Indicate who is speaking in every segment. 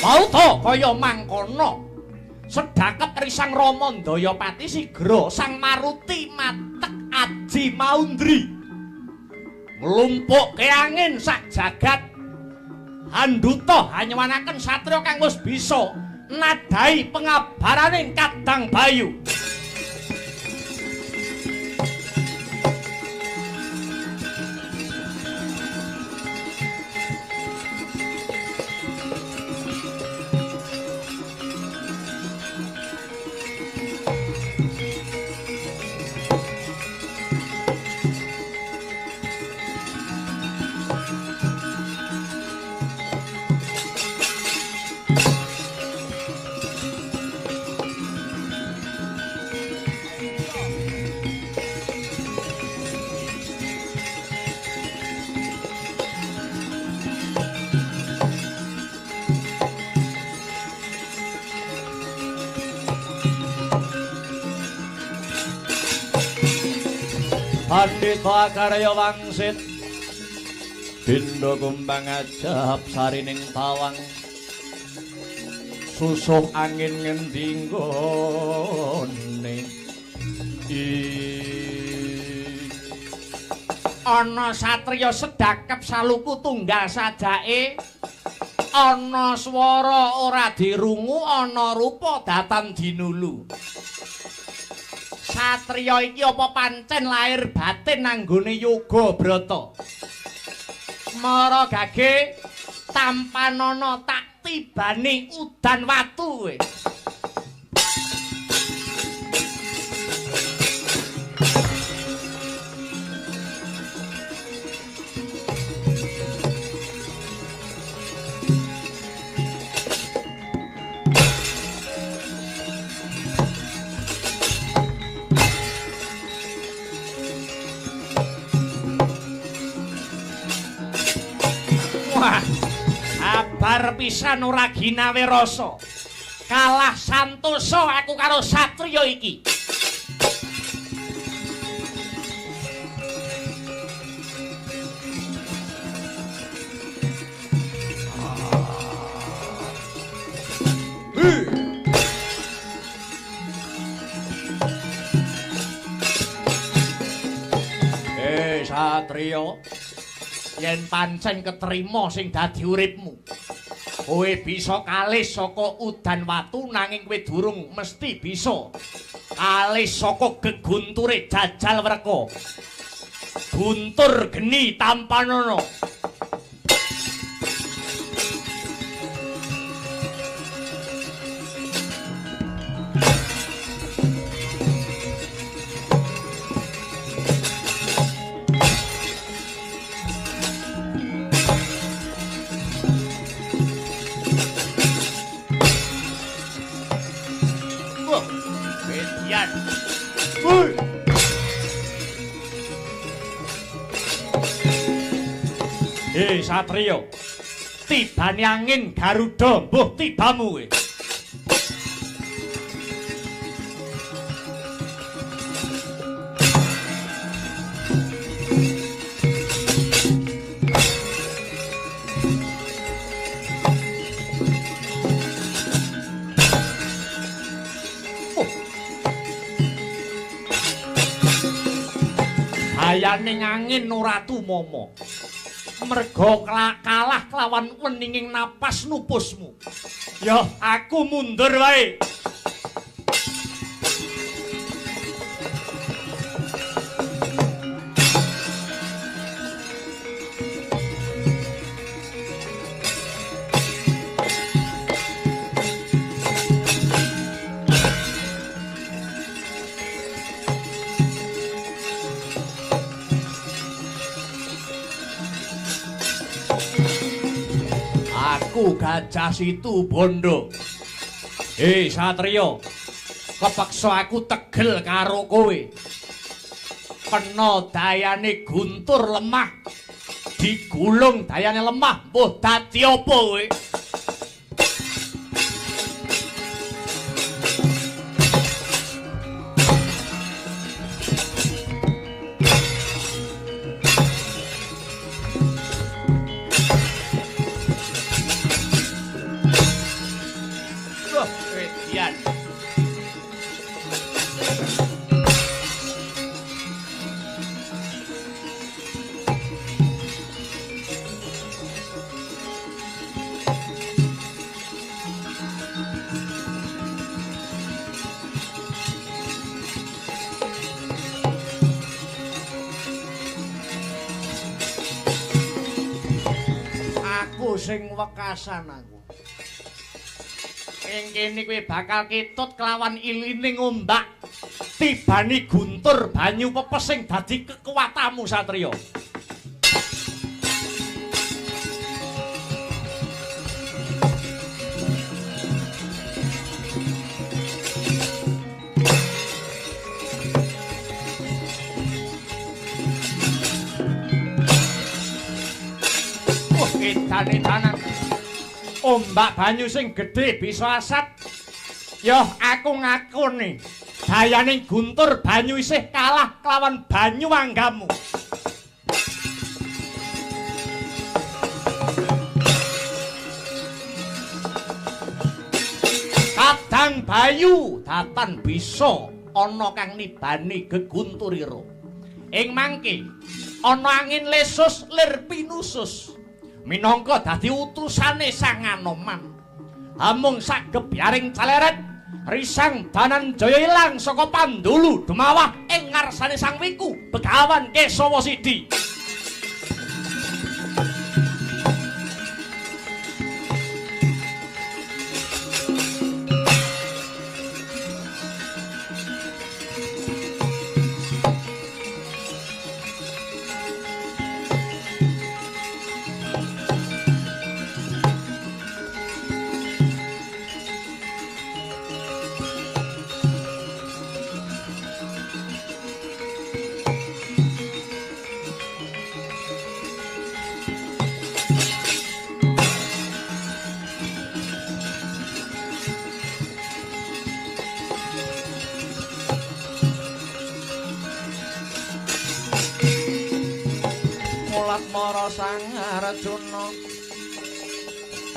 Speaker 1: Pauta kaya mangkono. Sedakep risang Rama Ndayapati sigra Sang Maruti matek aji maundri. Nglumpukke angin sak jagat. Handuta hanyuwanaken satriya kang wis bisa nadai pengabaraning Kadang Bayu.
Speaker 2: Pandhita karya wangsit Bindo kumbang ajab sarining tawang susuh angin ngendi nggone
Speaker 1: ana satriya sedakep saluku tunggal sajake ana swara ora dirungu ana rupa datan dinulu. Satriya iki apa pancen lahir batin nanggone yoga brata. Mara gage tampanana tak tibani udan watu kowe. Kabar pisan ora ginawe rasa. Kalah santosa aku karo satriya iki. Satriya, yen pancen ketrima sing dadi uripmu, kowe bisa kalis saka udan watu nanging kowe durung mesti bisa kalis saka gegunture jajal wreka. Guntur geni tampanana. Satriya, tibane angin Garuda mbuh tibamu kowe. Hayaning angin ora tumama. Merga kalah kelawan weninging napas nupusmu. Ya, aku mundur wae. Aku Gajah Situ Bondo. Hei satriya, kepeksa aku tegel karo kowe. Kena dayane guntur lemah, digulung dayane lemah, mbuh dadi apa kowe? Sing wekasan aku. Ing kene kowe bakal ketut kelawan ilining ombak tibani guntur banyu pepes sing dadi kekuatanmu satriya. Edan-edanan ombak banyu sing gedhe bisa asat. Yoh aku ngakoni dayane guntur banyu isih kalah kelawan banyu anggamu. Kadang bayu datan bisa ana kang nibani gegunturira. Ing mangke ana angin lesus lir pinusus minangka dadi utusane Sang Anoman. Amung sagebyaring caleret risang Dananjaya ilang saka pandulu dumawah ing ngarsane Sang Wiku Begawan Kesawa Sidi. Sang Arjuna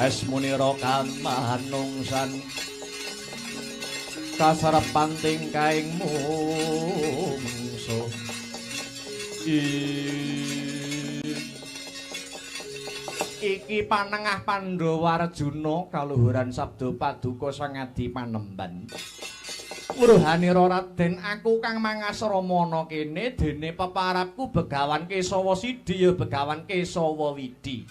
Speaker 2: Esmunira kamanungsan kasarepan tingkahing mungsuh.
Speaker 1: Iki panengah Pandhawa Arjuna kaluhuran sabda paduka Sang Adi Panemban. Wuruhanira Raden, aku kang mangasrama ana kene dene peparapku Begawan Kesawa Sidi ya Begawan Kesawa Widi.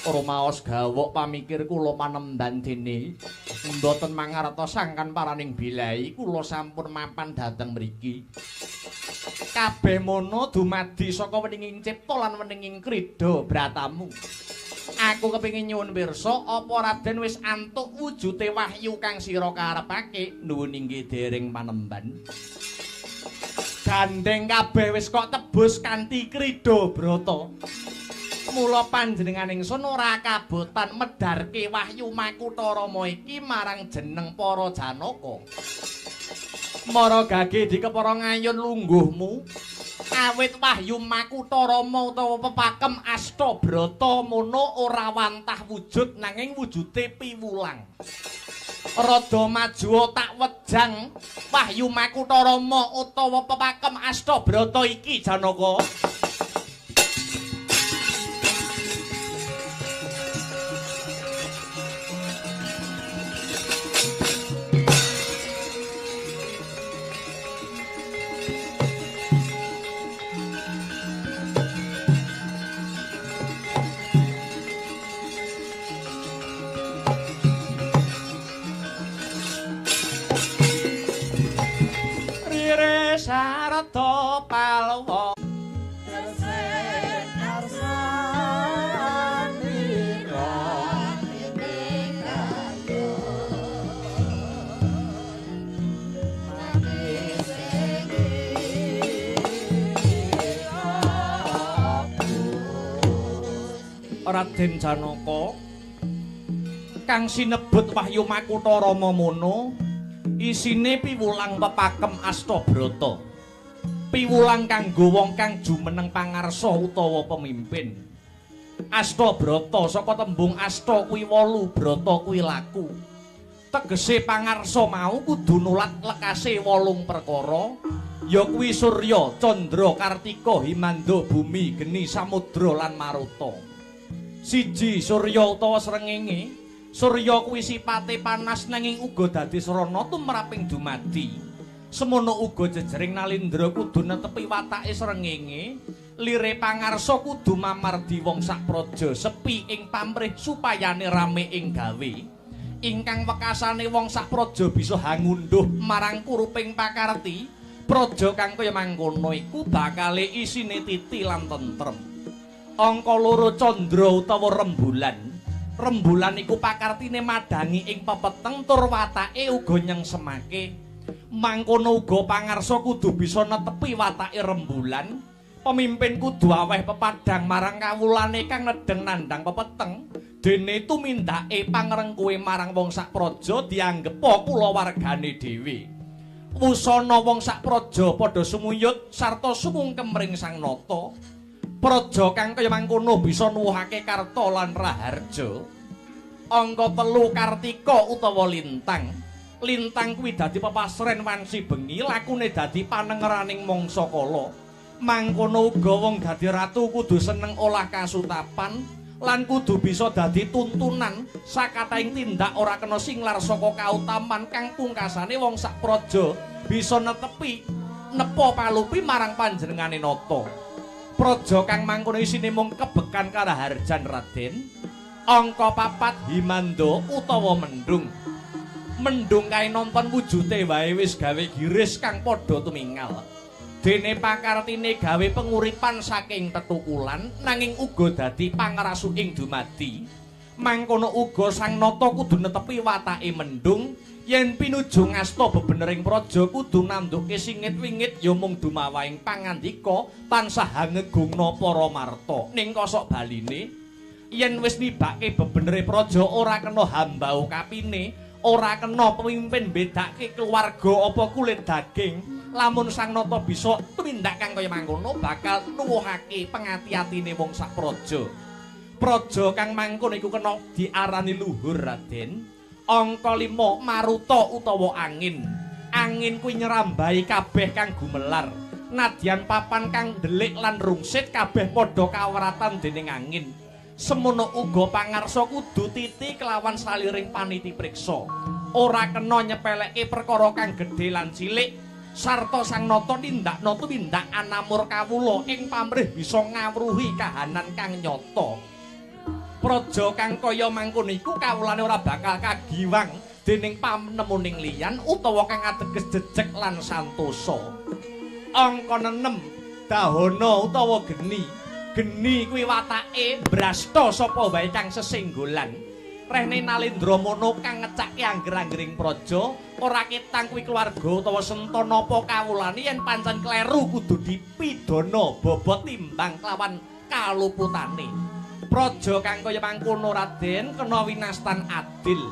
Speaker 1: Rumaos gawok pamikir kula panemban dene mboten mangartos sangkan paraning bilai kula sampun mapan dhateng mriki. Kabeh mono dumadi saka weninging cipta lan weninging krida bratamu. Aku kepengin nyuwun pirsa apa Raden wis antuk wujute wahyu kang sira karepake? Nuwun inggih dereng panemban. Gandeng kabeh wis kok tebus kanthi krida brata. Mula panjenengan ingsun ora kabotan medharke wahyu Makutha Rama iki marang jeneng para janaka. Mara gage dikepara ngayun lungguhmu. Awit wahyu Makutha Rama utawa pepakem Astabrata mono ora wantah wujud nanging wujude piwulang. Rada maju tak wejang wahyu Makutha Rama utawa pepakem Astabrata iki Janaka. Sarata palwa Raden Janaka kang sinebut wahyu Makutha Rama mono isine piwulang pepakem Astabrata. Piwulang kanggo wong kang jumeneng pangarsa utawa pemimpin. Astabrata saka tembung asta kuwi wolu, brata kuwi laku. Tegese pangarsa mau kudu nulat lekase wolung perkara, ya kuwi surya, candra, kartika, himanda, bumi, geni, samudra lan maruta. Siji surya utawa srengenge. Surya kuwi sipate panas nanging uga dadi srana tumraping dumadi. Semono uga jejering nalindra kudu netepi watake srengenge Lire pangarsa kudu mamardi wong sak praja sepi ing pamrih supayane rame ing gawe. Ingkang wekasane wong sak praja bisa hangunduh marang kuruping pakarti. Praja kang kaya mangkono iku bakale isine titi lan tentrem. Angka 2 candra utawa rembulan. Rembulan iku pakartine madhangi ing pepeteng tur watake uga nyengsemake. Mangkono uga pangarsa kudu bisa netepi watake rembulan. Pemimpin kudu aweh pepadhang marang kawulane kang nedheng nandhang pepeteng. Dene tumindake pangrengkuhe marang wong sak praja dianggepa kulawargane dhewe. Wusana wong sak praja padha sumuyut sarta sumungkem ring Sang Nata. Praja kang kaya mangkono bisa nuwuhake karta lan raharja. Angka 3 Kartika utawa lintang. Lintang kuwi dadi pepasren wansi bengi, lakune dadi panengeraning mangsa kala. Mangkono uga wong dadi ratu kudu seneng olah kasutapan lan kudu bisa dadi tuntunan sakataing tindak ora kena singlar saka kautaman kang pungkasane wong sak praja bisa netepi nepa palupi marang panjenengane nata. Praja kang mangkono isine mung kebekan karaharjan Raden. Angka 4 Himanda utawa mendung. Mendung kae nonton wujute wae wis gawe giris kang padha tumingal. Dene pakartine gawe penguripan saking tetukulan nanging uga dadi pangrasuking dumadi. Mangkono uga Sang Nata kudu netepi watake mendung. Yen pinuju ngasta bebenering praja kudu nanduke singit wingit ya mung dumawahing pangandika tansah hangegungna para marta. Ning kosok baline yen wis nibake bebenere praja ora kena hambau kapine, ora kena pemimpin bedake keluarga apa kulit daging. Lamun Sang Nata bisa tumindak kang kaya mangkono bakal nuwuhake pengati-atine wong sak praja. Praja kang mangkono iku kena diarani luhur Raden. Angka 5 Maruta utawa angin. Angin kuwi nyerambahi kabeh kang gumelar. Nadyan papan kang ndelik lan rungsit kabeh padha kawaratan dening angin. Semono uga pangarsa kudu titi kelawan saliring paniti priksa. Ora kena nyepeleke perkara kang gedhe lan cilik. Sarta Sang Nata nindakna tumindak anamur kawula ing pamrih bisa ngawruhi kahanan kang nyata. Praja kang kaya mangkono iku kawulane ora bakal kagiwang dening panemuning liyan utawa kang ateges jejeg lan santosa. Angka 6 Dahana utawa geni. Geni kuwi watake brasta sapa wae kang sesenggolan. Rehne Nalendra Mono kang ngecake angger-anggering praja ora ketang kuwi keluarga utawa sentana apa kawulane yen pancen kleru kudu dipidana bobot timbang kelawan kaluputane. Praja kang kaya mangkono Raden kena winastan adil.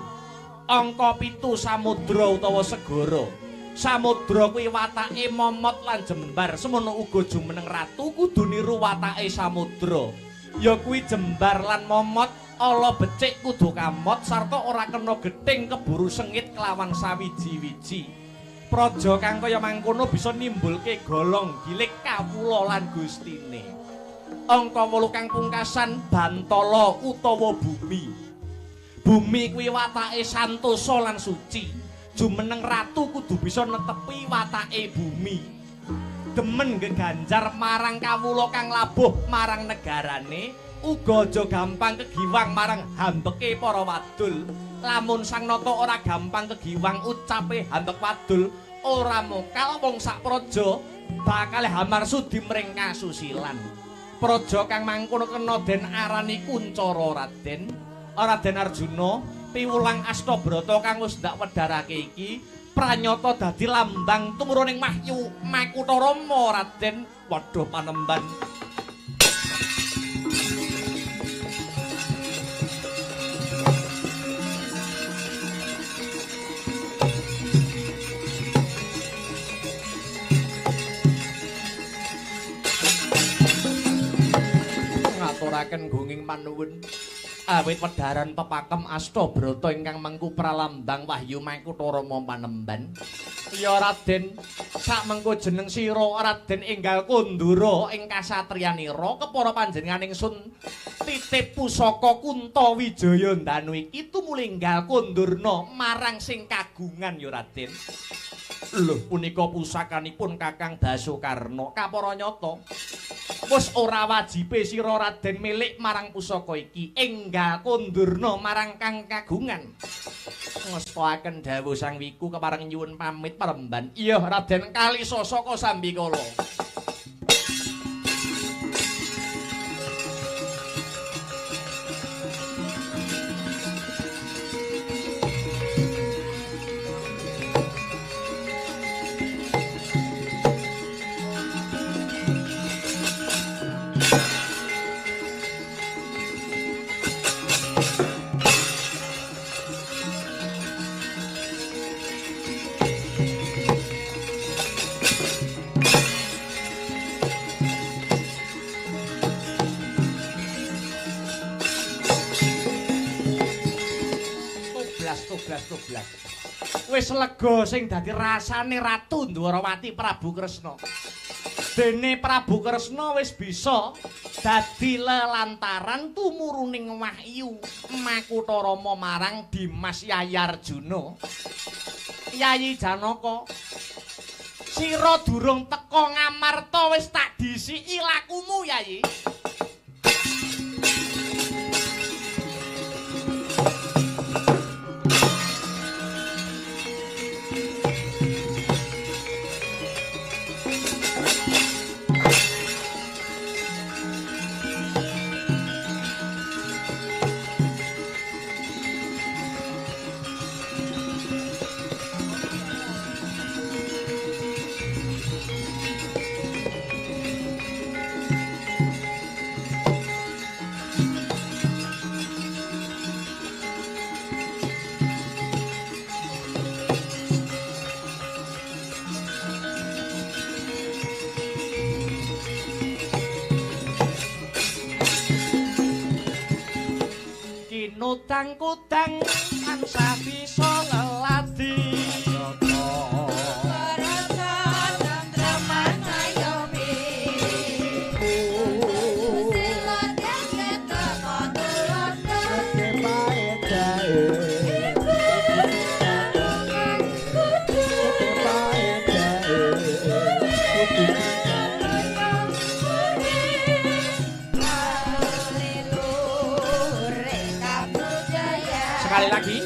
Speaker 1: Angka 7 Samudra utawa segara. Samudra kuwi watake momot lan jembar, semono uga jumeneng ratu kudu niru watake samudra. Ya kuwi jembar lan momot, ala becik kudu kamot sarta ora kena gething keburu sengit kelawan sawiji-wiji. Praja kang kaya mangkono bisa nimbulke golong gilik kawula lan gustine. Angka 8 kang pungkasan Bantala utawa bumi. Bumi kuwi watake santosa lan suci. Jumeneng ratu kudu bisa netepi watake bumi. Demen geganjar marang kawula kang labuh marang negarane, uga aja gampang kegiwang marang hambeke para wadul. Lamun Sang Nata ora gampang kegiwang ucape hambek wadul, ora mokal wong sak praja bakal hamarsudi mring kasusilan. Praja kang mangkono kena den arani kuncara Raden. Raden Arjuna, piwulang Astabrata kang wis ndak wedharake iki pranyata dadi lambang tumuruning wahyu Makutha Rama Raden. Waduh panemban. Ngaturaken gunging panuwun awit wedharan pepakem Astabrata ingkang mengku pralambang wahyu Makutha Rama panemban. Ya Raden, sak mengko jeneng sira Raden enggal kondura ing kasatriyanira kepara panjenenganing sun titip pusaka Kunta Wijaya Ndanu iki tumuli enggal kondurna marang sing kagungan ya Raden. Lho punika pusakanipun Kakang Basukarna kapara nyata. Wis ora wajibe sira Raden milik marang pusaka iki, enggal kondurna marang kang kagungan. Ngestakaken dawuh Sang Wiku kepareng nyuwun pamit paremban. Iya Raden Kalisa saka Sambikala. Wis lega sing dadi rasane Ratu Ndwarawati Prabu Kresna. Dene Prabu Kresna wis bisa dadi lelantaran tumuruning wahyu Makutha Rama marang Dimas Yayarjuna. Yayi Janaka, sira durung teka ngamarta wis tak disiki lakumu Yayi. Kudang-kudang tansah bisa leladi. Sekali lagi.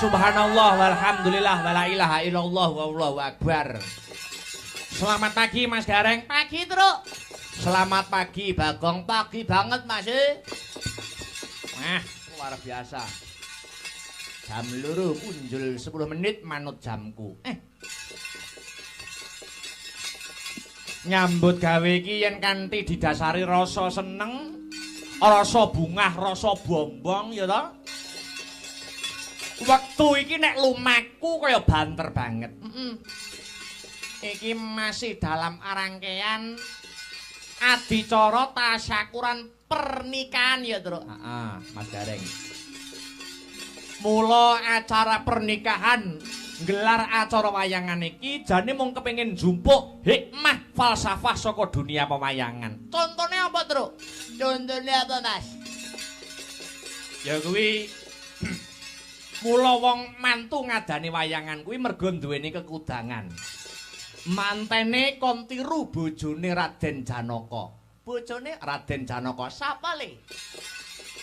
Speaker 1: Subhanallah walhamdulillah wala ilaha illallah wallahu akbar. Selamat pagi Mas Gareng. Pagi Truk. Selamat pagi Bagong. Pagi banget Mas. Wah, luar biasa. Jam 2 punjul 10 menit manut jamku. Nyambut gawe iki yen kanthi didasari rasa seneng, rasa bungah, rasa bombong ya toh. Wektu iki nek lumaku kaya banter banget. Iki masih dalam rangkaian adicara tasyakuran pernikahan ya, Truk. Heeh, Mas Gareng. Mula acara pernikahan gelar acara wayangan iki jane mung kepengin jumpuk hikmah falsafah saka dunia pewayangan. Contone apa, Truk? Contone apa, Mas? Ya kuwi mula wong mantu ngadani wayangan kuwi mergo duweni kekudangan. Mantene kon tiru bojone Raden Janaka. Bojone Raden Janaka sapa le?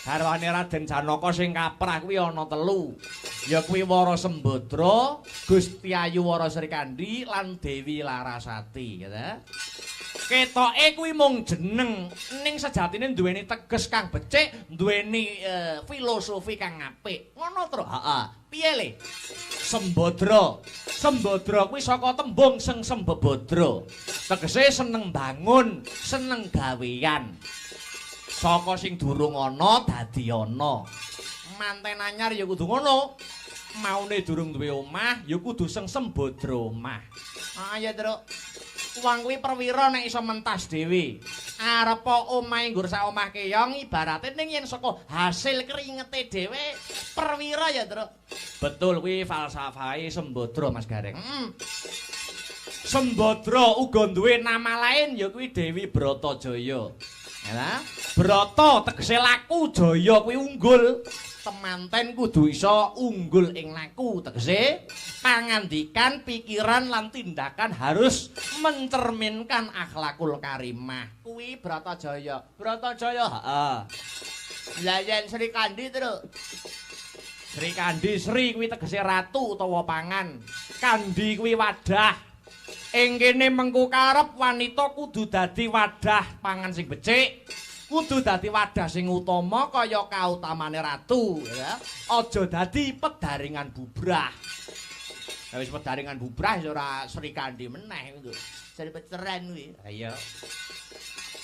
Speaker 1: Garwane Raden Janaka sing kaprah kuwi ana 3. Ya kuwi Wara Sembadra, Gusti Ayu Wara Srikandhi lan Dewi Larasati, ya ta? Ketoke kuwi mung jeneng, ning sejatine duweni teges kang becik, duweni filosofi kang apik. Ngono, Tru? Heeh. Piye le? Sembadra. Sembadra kuwi saka tembung seng sembebadra. Tegese seneng bangun, seneng gawean. Saka sing durung ana dadi ana. Manten anyar ya kudu ngono. Maune durung duwe omah ya kudu seng sembadra omah. Ah ya, Truk. Wong kuwi perwira nek iso mentas dhewe. Arepa omahe nggur sak omah keyong ibarate ning yen saka hasil keringete dhewe perwira ya, Truk. Betul kuwi falsafahe Sembadra Mas Gareng. Sembadra uga duwe nama lain ya kuwi Dewi Bratajaya. Ya, Brata tegese laku, jaya kuwi unggul. Temanten kudu iso unggul ing laku, tegese pangandikan, pikiran lan tindakan harus mencerminkan akhlakul karimah. Kuwi Bratajaya. Bratajaya, heeh.
Speaker 3: Lah yen Srikandhi, Truk.
Speaker 1: Srikandhi, Sri kuwi tegese ratu utawa pangan. Kandhi kuwi wadah. Ing kene mengku karep wanita kudu dadi wadah pangan sing becik. Kudu dadi wadah sing utama kaya kautamane ratu, ya. Aja dadi pedaringan bubrah. Lah wis pedaringan bubrah wis ora Srikandhi meneh kuwi.
Speaker 3: Jare peceren kuwi.
Speaker 1: Ha iya.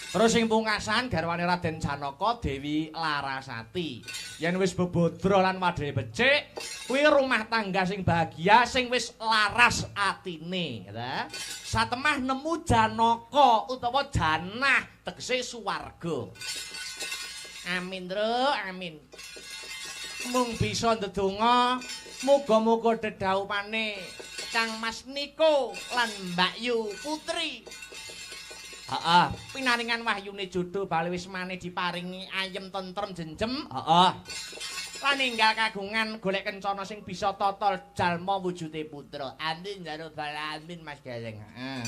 Speaker 1: Terus sing pungkasan garwane Raden Janaka Dewi Larasati. Yen wis bebodra lan wadahe becik, kuwi rumah tangga sing bahagia sing wis laras atine, ya. Satemah nemu Janaka utawa janah tegese suwarga. Amin, Truk, amin. Mung bisa ndedonga muga-muga dedhaupane Kang Mas Niko lan Mbak Yu Putri. Heeh, pinaringan wahyune jodho bali wis mane diparingi ayem tentrem jenjem. Heeh. Lan enggal kagungan golek kencana sing bisa tata jalma wujude putra.
Speaker 3: Amin ya rabbal alamin Mas Gareng.
Speaker 1: Heeh.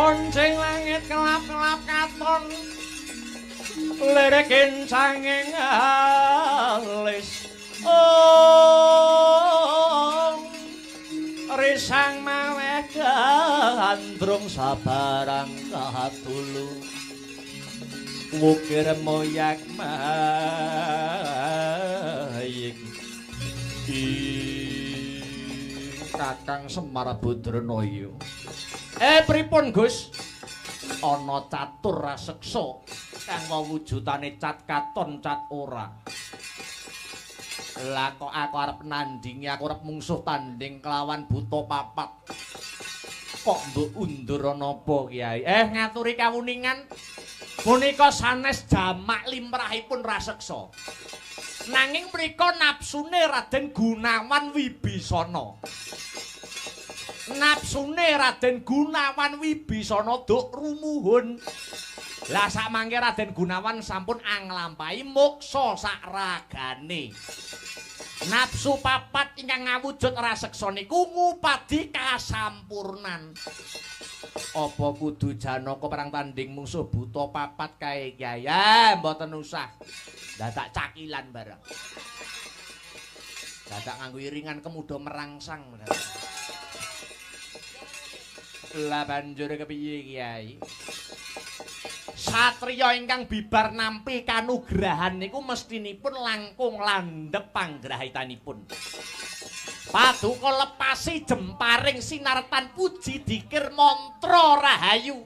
Speaker 2: Runcing langit kelap-kelap katon lirik kincanging alis. Oh, risang maweh gandrung sabarang kadulu wukir moyak mayik. Kakang Semar Badranaya. Pripun Gus? Ana catur raseksa kang wujudane cat katon cat ora. Lah kok aku arep nandingi, aku arep mungsuh tanding kelawan buta papat. Kok mbok undur ana apa, Kyai? Ngaturi kawuningan punika sanes jamak limrahipun raseksa. Nanging mriko napsune Raden Gunawan Wibisana. Napsune Raden Gunawan Wibisana duk rumuhun. Lah sakmangke Raden Gunawan sampun anglampahi moksa sakragane. Nafsu papat ingkang ngawujud raseksa niku ngupadi kasampurnan. Apa kudu Janaka perang tanding mungsuh buta papat kae, Kyai? Mboten usah. Dadak cakilan bareng. Dadak nganggo iringan kemuda merangsang. Lah banjur kepiye, Kyai? Satriya ingkang bibar nampi kanugrahan niku mestinipun langkung landhep panggrahitanipun. Paduka lepasi jemparing sinartan puji dikir mantra rahayu.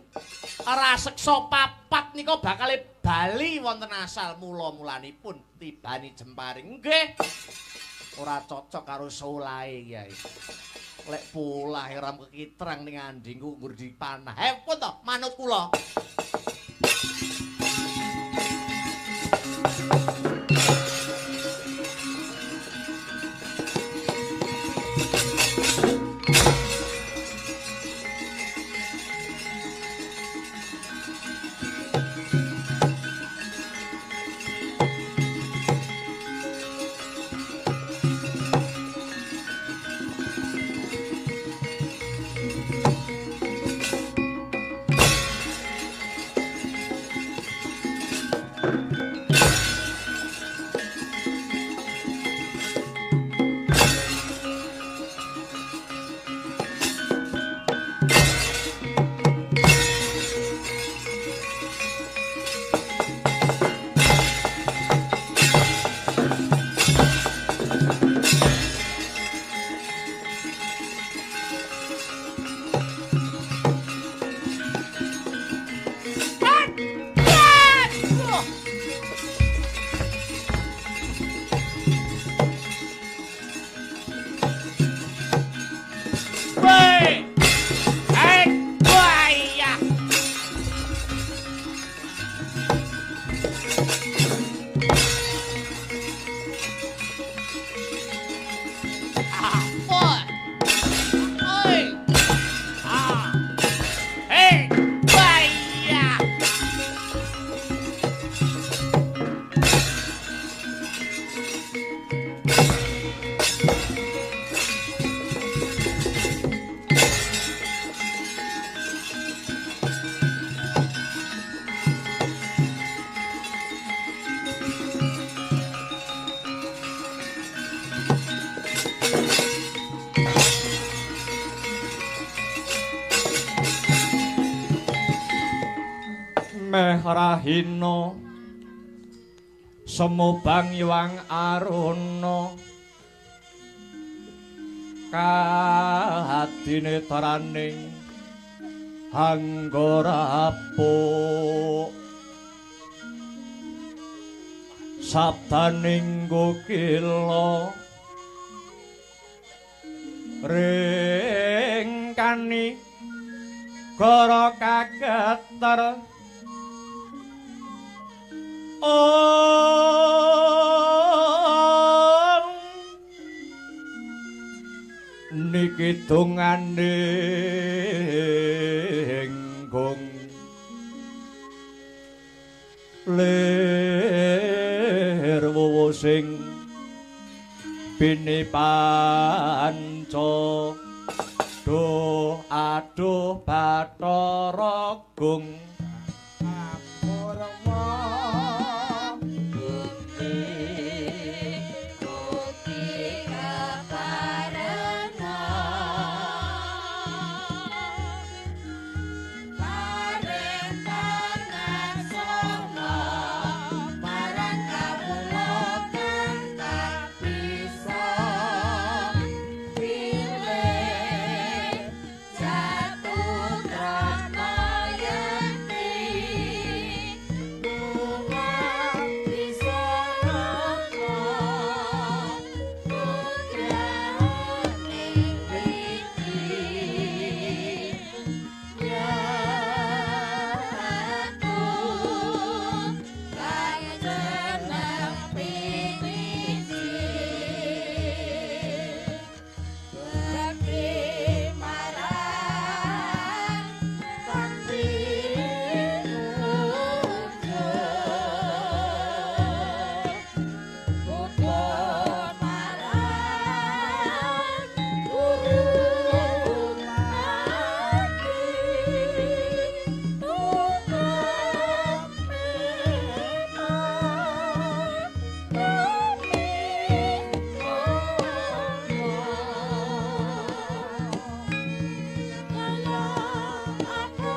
Speaker 2: Raseksa papat nika bakale bali wonten asal mula-mulanipun tibani jemparing. Nggih. Ora cocok karo solahe, Kyai. Lek polahe ora kekitrang ning andingku nggur dipanah. Pun to manut kula. Rahina Semubang Hyang Aruna kahadinetraning Hanggorapuk sabdaning gokila ringkani gara kageter. Om niki dongane gong lir wowo sing bini panca.
Speaker 1: Aduh, aduh Bathara Gung.
Speaker 3: Apurwa bukti kaparena paring pangaksama marang kawula kang tak bisa pilih jatuh krana yekti bunga bisa raka nugrahane iki aku kang jeneng pitiji bekti marang bakti putra marang guru pati tukang peta kami kaya aku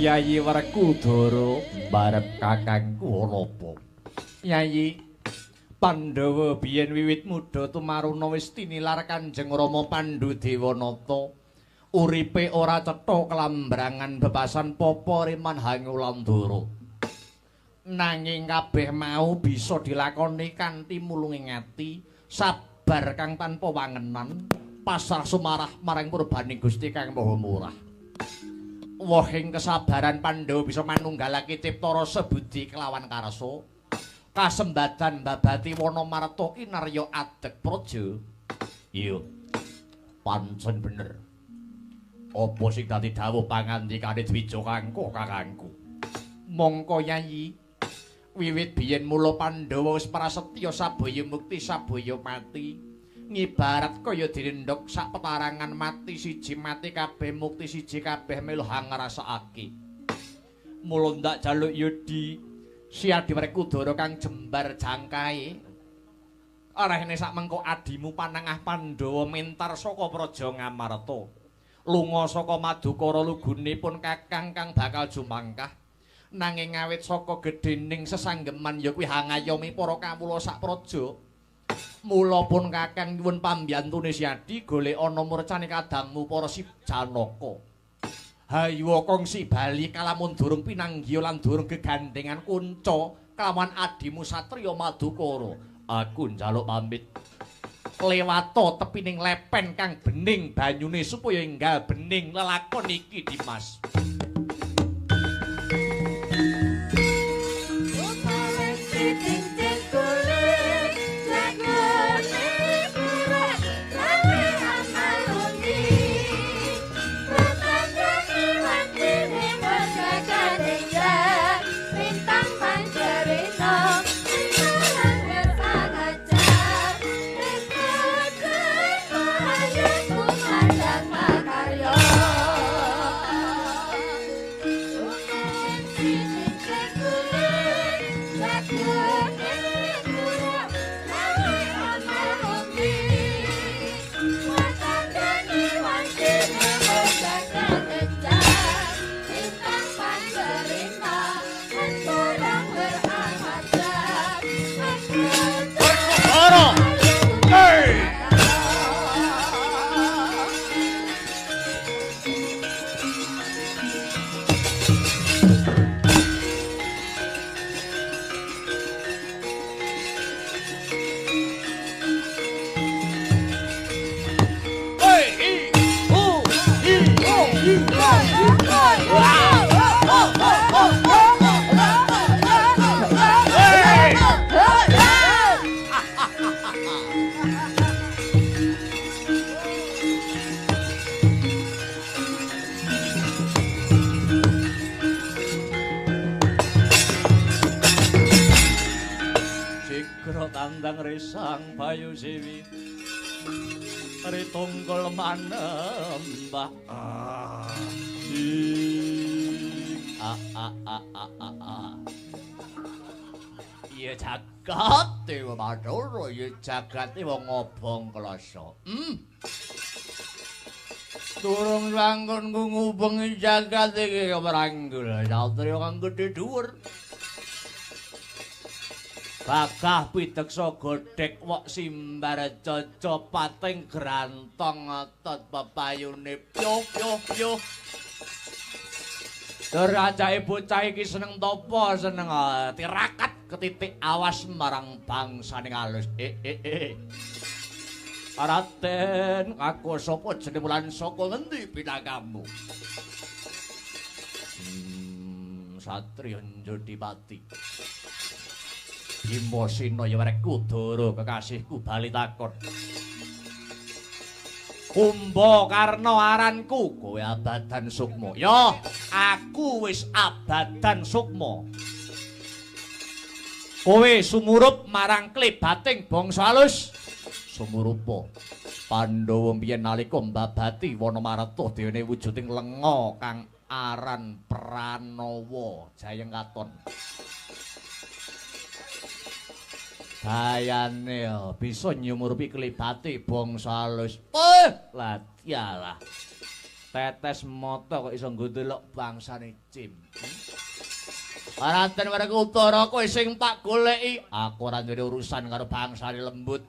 Speaker 1: Yayi Werkudara barep kakangku ana apa? Yayi Pandhawa biyen wiwit muda tumaruna wis tinilar Kanjeng Rama Pandhu Dewanata. Uripe ora cetha kelambrangan bebasan papa reman hangulandara. Nanging kabeh mau bisa dilakoni kanthi mulunging ati, sabar kang tanpa wangenan, pasrah sumarah marang purbaning Gusti Kang Maha Murah. Wohing kesabaran Pandhawa bisa manunggalake cipta rasa budi kelawan karsa. Kasembadan babati wana marta kinarya adeg praja. Iya. Pancen bener. Apa sing dadi dawuh pangandikane Dwija Kangko kakangku? Mongko Yayi, wiwit biyen mula Pandhawa wis prasetya sabaya mukti sabaya mati. Ngibarat kaya dene ndhok sak petarangan mati siji mati kabeh mukti siji kabeh melu hangrasakake. Mula ndak jaluk yudi si Adi Werkudara kang jembar jangkae. Arehne sak mengko adimu panengah Pandhawa mentar saka Praja Ngamarta. Lunga saka Madukara lugunipun kakang kang bakal jumangkah. Nanging awit saka gedhening sesanggeman ya kuwi hangayomi para kawula sak praja. Mula pun kakang nyuwun pambiyantune Siadi golek ana murcane kadangmu para si Janaka. Hayuwa kongsi bali kalamun durung pinanggiya lan durung gegandhengan kunca kelawan adimu satriya Madukara. Aku njaluk pamit. Lewato tepining lepen kang bening banyune supaya enggal bening lelakon iki Dimas.
Speaker 3: Makarya.
Speaker 1: Tandang resang Bayu Siwi Ritunggul manembah. A a a a a a. Iya jagat Dewa Bathara, ya jagat wong ngobong klasa. Durung langgonku ngubengi jagat iki meranggul satriya kang gedhe dhuwur. Bagah pideksa godhek wok simbar caca pating grantong otot pepayune pyo pyo pyo. Dur ajake bocah iki seneng tapa seneng tirakat ketitik awas marang bangsane alus. Raden, aku sapa jeneng lan saka ngendi pinakamu? Satriya Njodipati. Bimasena ya Werkudara kekasihku bali takon. Kumbakarna aranku, kowe abadan sukma. Ya, aku wis abadan sukma. Kowe sumurup marang klebating bangsa alus. Sumurupa Pandhawa mbiyen nalika mbabati Wanamarta dene wujuding lenga kang aran Pranawa Jayeng Katon. Dayane bisa nyumurupi klebate bangsa alus. Lah dialah. Tetes mata kok iso nggo delok bangsane Cim. Raden Werkudara kowe sing tak goleki. Aku ora duwe urusan karo bangsane lembut.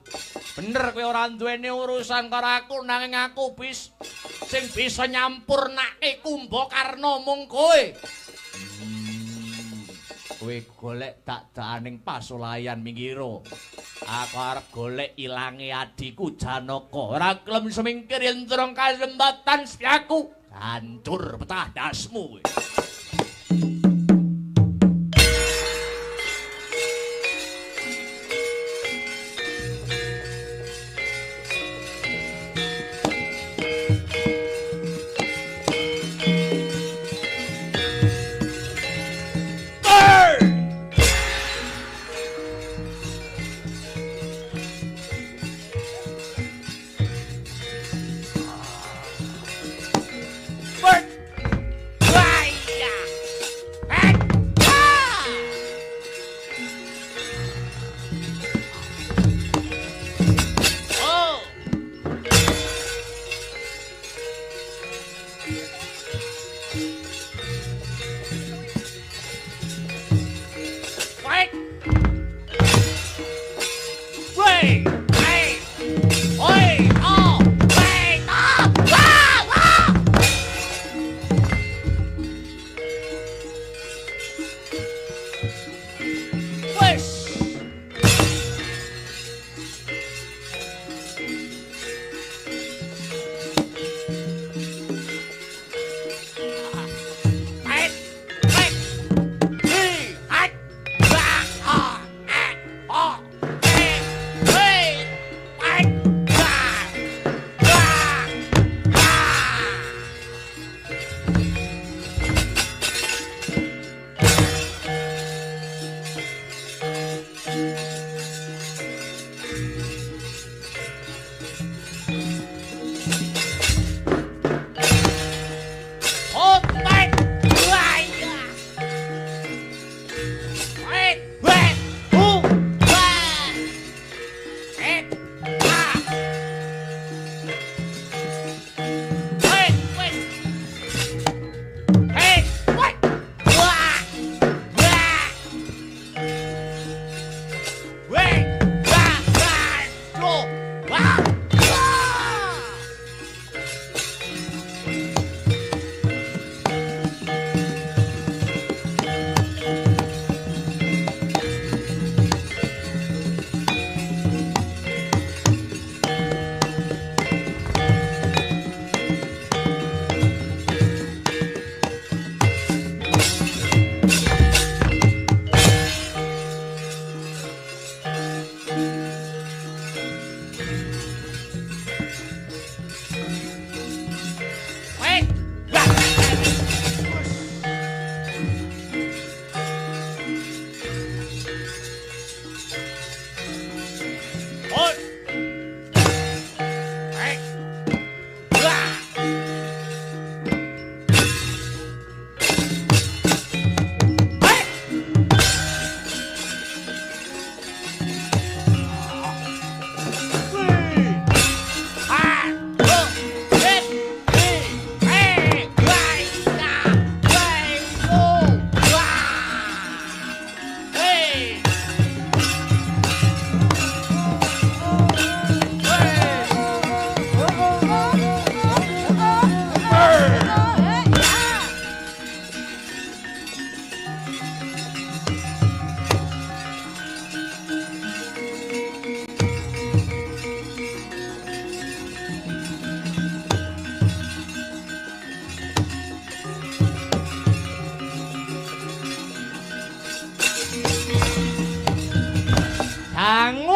Speaker 1: Bener kowe ora duweni urusan karo aku, nanging aku sing bisa nyampurnake Kumbakarna mung kowe. Kowe golek dak-dakaning pasulayan minggiro. Aku arep golek ilange adhiku Janaka. Ora gelem semingkir yen durung kasempatan setiaku. Hancur petah dasmu kowe. Hey!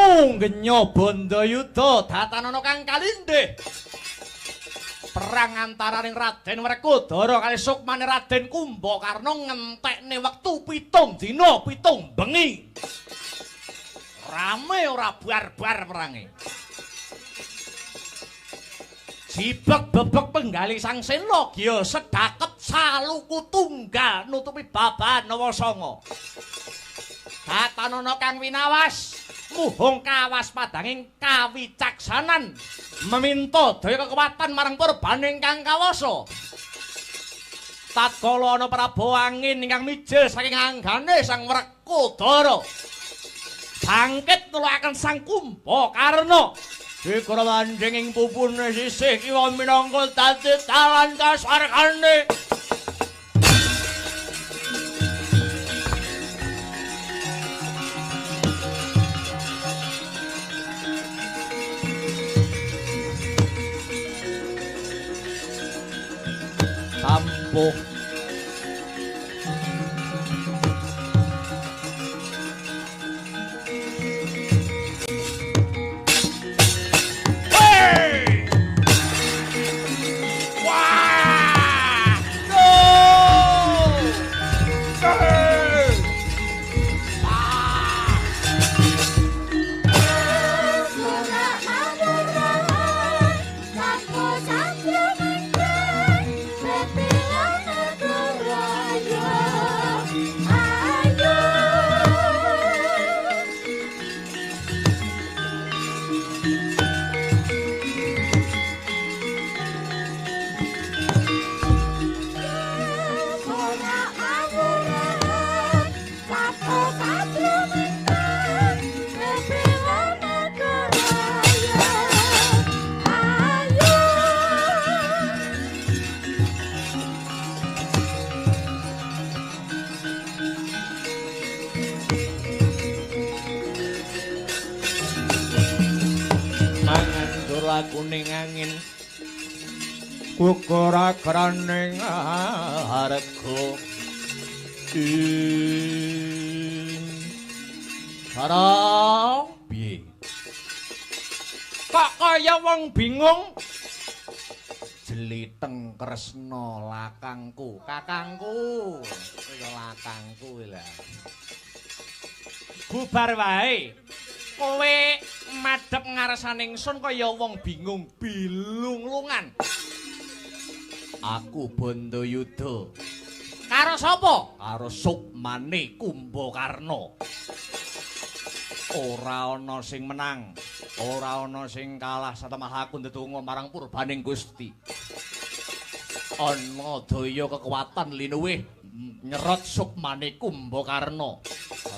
Speaker 1: Krungu genya Bandayuda datanana kang kalindih. Perang antaraning Raden Werkudara kali sukmane Raden Kumbakarna ngentekne wektu 7 dina 7 bengi. Rame ora bar-bar perange. Jibek bebek penggali Sang Sena gya sedakep saluku tunggal nutupi babahan Nawasanga. Datanana kang winawas muhung kawaspadanging kawicaksanan meminta daya kekuatan marang purbaning kang kawasa. Tatkala ana Prabu Angin ingkang mijil saking anggane Sang Werkudara, bangkit nulungaken Sang Kumbakarna. Dikara manjing ing pupune sisih kiwa minangka dadi dalan kaswargane. Tampuh kuning angin kukura kraning harga ing sarang piye kok kaya wong bingung jeliteng Kresna lakangku kakangku kaya lakangku lha bubar wae kowe madhep ngarsane ingsun kaya wong bingung bilung-lungan. Aku Bandayuda. Karo sapa? Karo sukmane Kumbakarna. Ora ana sing menang, ora ana sing kalah satemah aku ndedonga marang purbaning Gusti. Ana daya kekuatan linuwih nyerot sukmane Kumbakarna.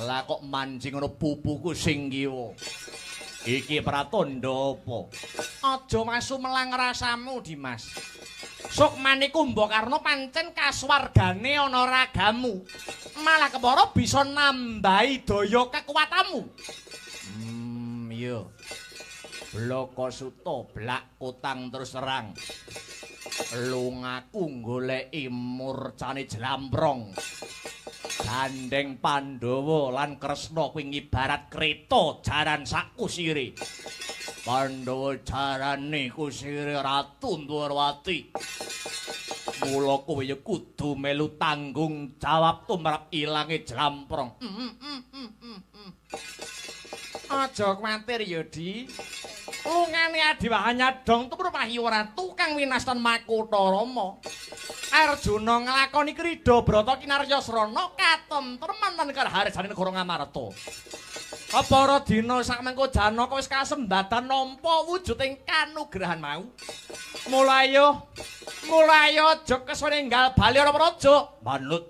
Speaker 1: Lah kok manjing ngono pupuku sing kiwa. Iki pratandha apa? Aja masu melang rasamu, Dimas. Sukmane Kumbakarna pancen kasuwargane ana ragamu. Malah kepara bisa nambahi daya kekuatanmu. Iya. Blaka suta blak kotang terus terang. Lungaku goleki murcane jlamprong. Gandeng Pandhawa lan Kresna kuwi ngibarat kreta jaran sak kusire. Pandhawa jarane kusire Ratu Ndwarawati. Mula kowe ya kudu melu tanggung jawab tumrap ilange jlamprong. Aja kuwatir ya, Di. Lungane Adiwaha nyadong tumrap Wahyu Ratu kang winastan Makutha Rama. Arjuna nglakoni krida brata kinarya srana katentreman lan kaharjaning negara Ngamarta. Kepara dina sakmengko Janaka wis kasembatan nampa wujuding kanugrahan mau. Mulayo, mulayo aja kesuwen enggal bali ana praja. Manut.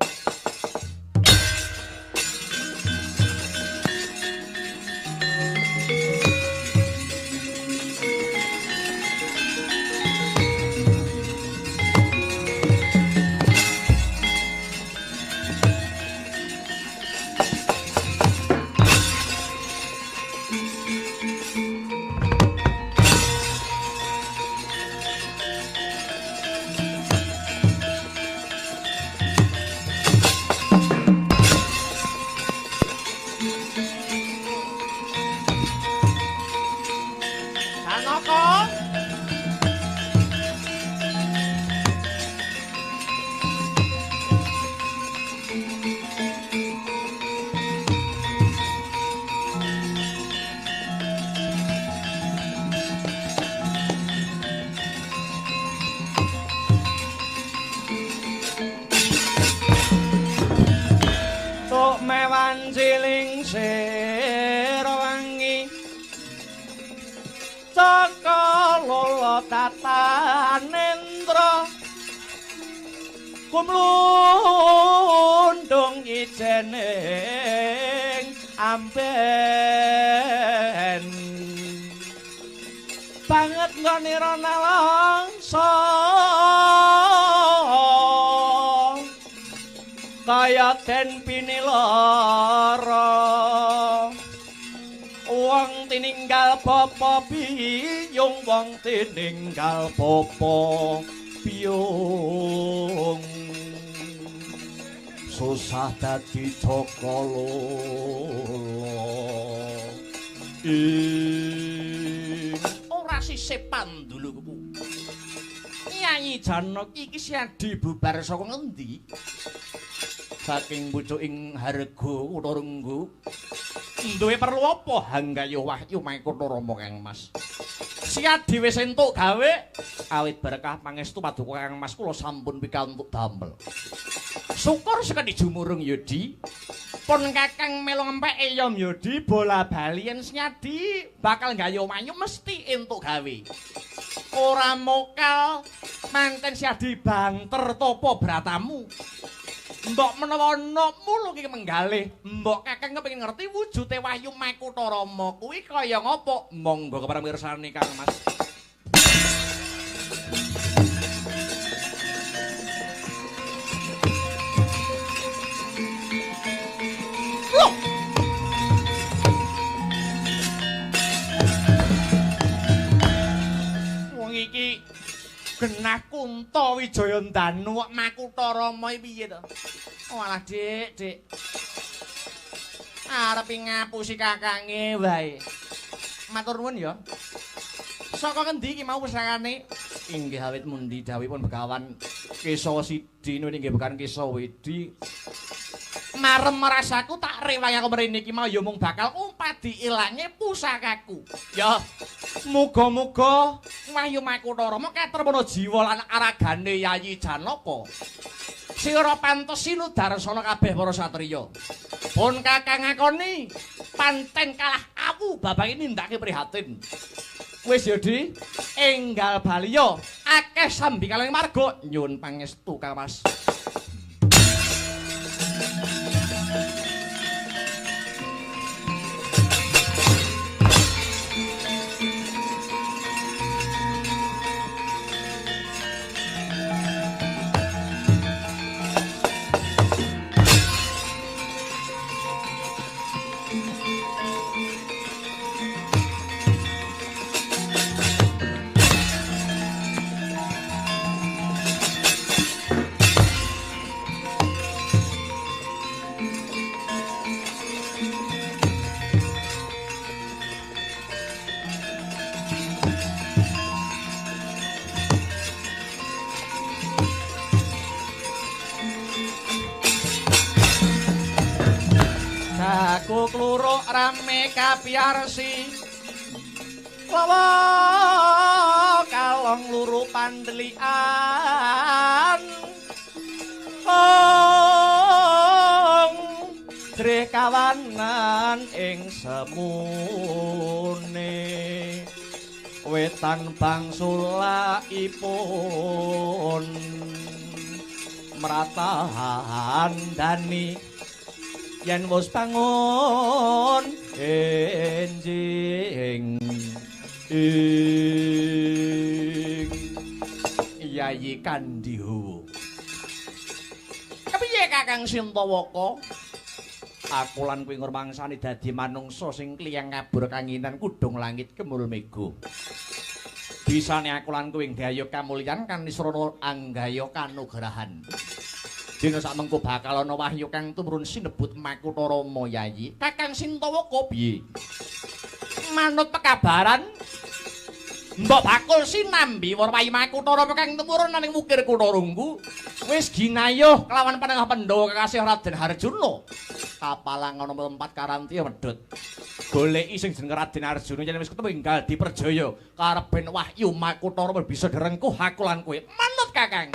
Speaker 1: Lingsir wangi Caka lolo tatanendra kumlundung ijening amben banget nggone nalangsa kaya den pinilara wong tininggal bapa biyung wong tininggal bapa biyung susah dadi jaka lolo ing ora sisih panduluku Nyai Janaka iki siadi bubar saka ngendi? Saking pucuking harga kutha Renggo. Duwe perlu apa hanggayo wahyu Makutha Rama Kang Mas? Siadi wis entuk gawe awit berkah pangestu paduka Kang Mas kula sampun pikantuk damel. Syukur sekadi jumurung Yudi. Pun Kakang melu ngempeke ya Yudi bola bali yen Siadi bakal gayo wahyu mesti entuk gawe. Ora mokal manten Siadi banter topo bratamu. Mbok menawa ana mulu iki menggalih, mbok Kakang kepengin ngerti wujude wahyu Makutha Rama kuwi kaya ngapa? Monggo kepareng mirsani Kang Mas. Loh. Wong iki genah Kunta Wijaya Ndanu kok Makutha Rama iki piye to? Walah, Dik, Dik. Arep ngapusi kakange wae. Matur nuwun ya. Saka ngendi iki mau pusakane? Inggih awit mundi dawuhipun Begawan Kesawa Sidi nuli inggih Begawan Kesawa Wedi. Marem rasaku tak rewangi aku mrene iki mau ya mung bakal umpadi ilange pusakaku. Ya, muga-muga wahyu Makutha Rama katremana jiwa lan aragane Yayi Janaka. Sira pantes sinudarsana kabeh para satriya. Pun Kakang ngakoni pancen kalah awu babange nindakake prihatin. Wis ya, Di, enggal baliya akeh sambikaling marga nyuwun pangestu Kang Mas. Jago kluruk rame kapiarsi lawa kalong luru pandelian ong jrih kawanan ing semune wetan bangsulakipun mratahan dani yen wis bangun enjing ing Yayi Kandhihowo. Kepiye Kakang Sintawaka? Aku lan kowe ngurmangsani dadi manungsa sing kliyang ngabur kanginan kudung langit kemul mega. Bisane aku lan kowe nggayo kamulyan kanisrana anggayo kanugrahan. Dina sak mengko bakal ana wahyu kang tumrun sinebut Makutha Rama Yayi. Kakang Sintawaka piye? Manut pekabaran mbok bakul sinambi warwayi Makutha Rama kang tumurun nang wukir Kutha Runggu wis ginayuh kelawan panengah Pandhawa kekasih Raden Harjuna. Kapalang ana tempat karantiya medhot. Goleki sing jeneng Raden Arjuna yen wis ketemu enggal diperjaya karep ben wahyu Makutha Rama bisa direngkuh aku lan kowe. Manut Kakang.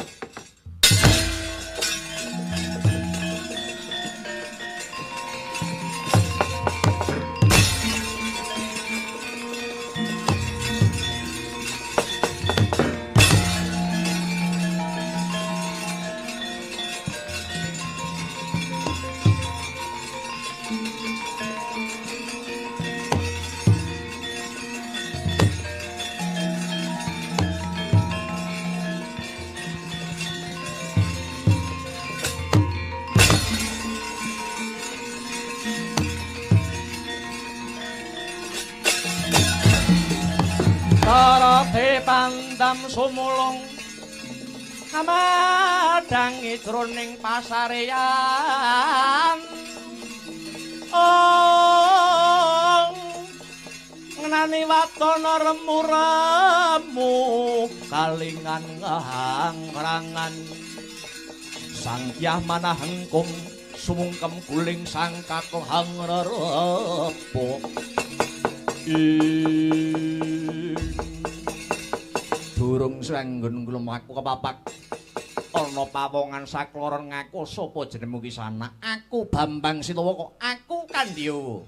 Speaker 1: Darate pandam sumulung amadhangi jroning pasareyan. Ong ngenani watana remu-remu kalingan ngahangrangan. Sang Kyah manah hengkung sumungkem guling sang kakung hangrerepo. Durung sanggon mlaku kepapak ana pawongan sakloron ngaku sapa jenengmu ki sana? Aku Bambang Sitawaka, aku Kandhiyawa.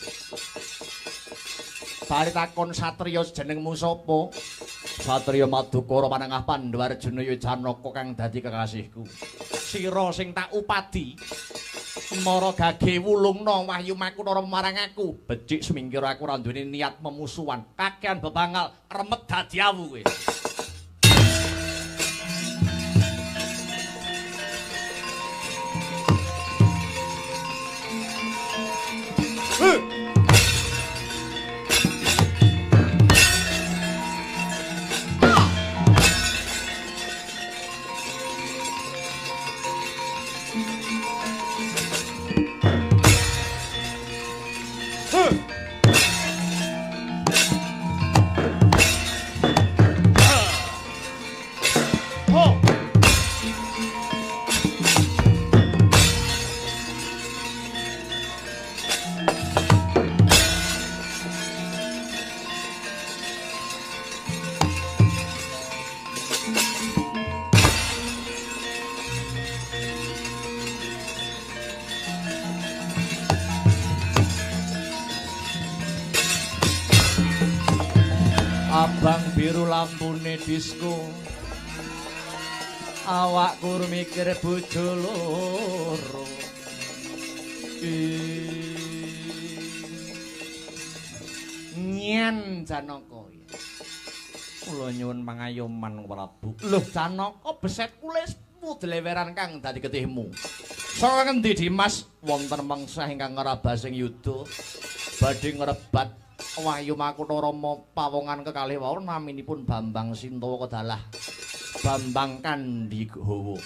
Speaker 1: Bali takon satriya jenengmu sapa? Satriya Madukara panengah Pandhawa Arjuna ya Janaka kang dadi kekasihku. Sira sing tak upadi mara gage wulungna wahyu makunara marang aku. Becik sumingkir aku ora duweni niat memusuhan. Kakean bebangal remet dadi awu kowe. Abang biru lampune disko, awakku mikir bojo loro. Nyen Janaka, kula nyuwun pangayoman Prabu. Loh Janaka, beset kulismu dleweran kang dadi getihmu. Saka ngendi Dimas? Wonten mengsah ingkang ngrabasing yuda badhe ngrebat Wahyu Makutha Rama pawongan kekalih wau naminipun Bambang Sintawaka dalah Bambang Kandhihawa.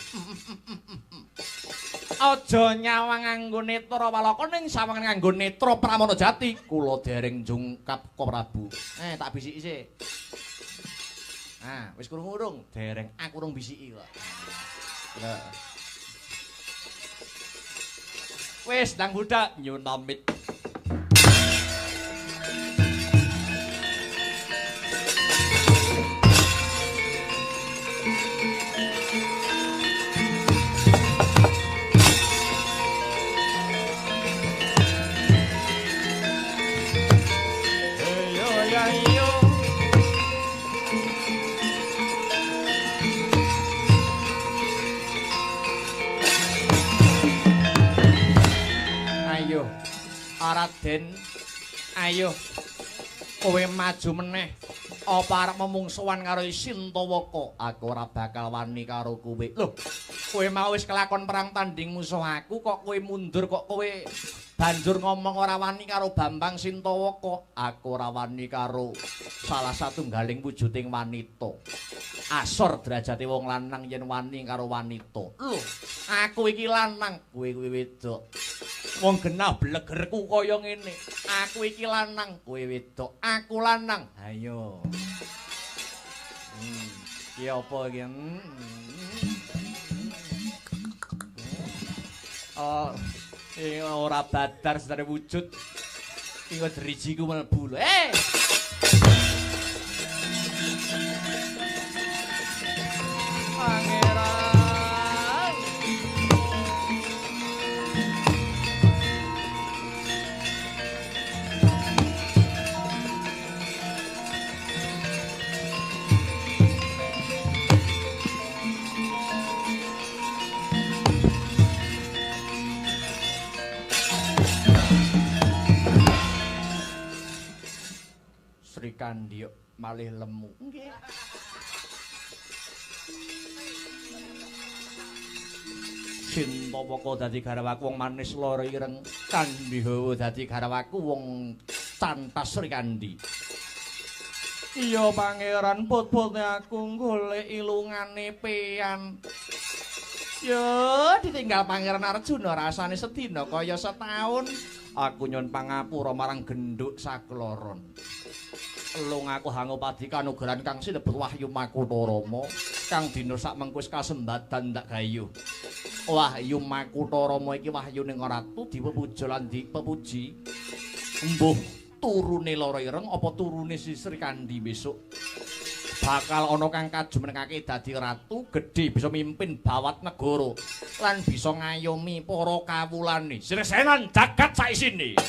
Speaker 1: Aja nyawang nganggo netra walaka ning sawangan nganggo netra Pramana Jati. Kula dereng jungkap ka Prabu. Tak bisiki sik. Ah, wis krungu-urung? Dereng, aku urung bisiki kok. Lah. Wis ndang budhak nyuwun pamit. Raden, ayo kowe maju meneh. Apa arep memungsuhan karo Sintawaka? Aku ora bakal wani karo kowe. Loh, kowe mau wis kelakon perang tanding musuh aku kok kowe mundur, kok kowe banjur ngomong ora wani karo Bambang Sintawaka? Aku ora wani karo salah satunggaling wujuding wanita. Asor derajate wong lanang yen wani karo wanita. Loh, aku iki lanang, kowe kuwi wedok. Wong genah blegerku kaya ngene. Aku iki lanang, kowe wedok. Aku lanang. Ayo. Iki apa iki? Oh, iki ora badar sedare wujud. Iki derijiku mlebu lho. Pangeran. Sri Kandi malih lemu. Nggih. Sintawaka dadi garwaku wong manis lara ireng, Kandhihawa dadi garwaku wong cantas Sri Kandi. Iya pangeran, put-putne aku golek ilungane pean. Yo, ditinggal Pangeran Arjuna rasane sedina kaya setahun. Aku nyuwun pangapura marang genduk sakloron. Elung aku hangopadi kanugrahan kang sinebut Wahyu Makutha Rama kang dina sak mengko wis kasembadan tak gayuh. Wahyu Makutha Rama iki wahyuning ratu dipepuja lan dipepuji. Mbuh turune lara ireng apa turune si Srikandhi besok bakal ana kang kajumenengake dadi ratu gedhe bisa mimpin bawat negara lan bisa ngayomi para kawulane. Sresenan jagat saisine.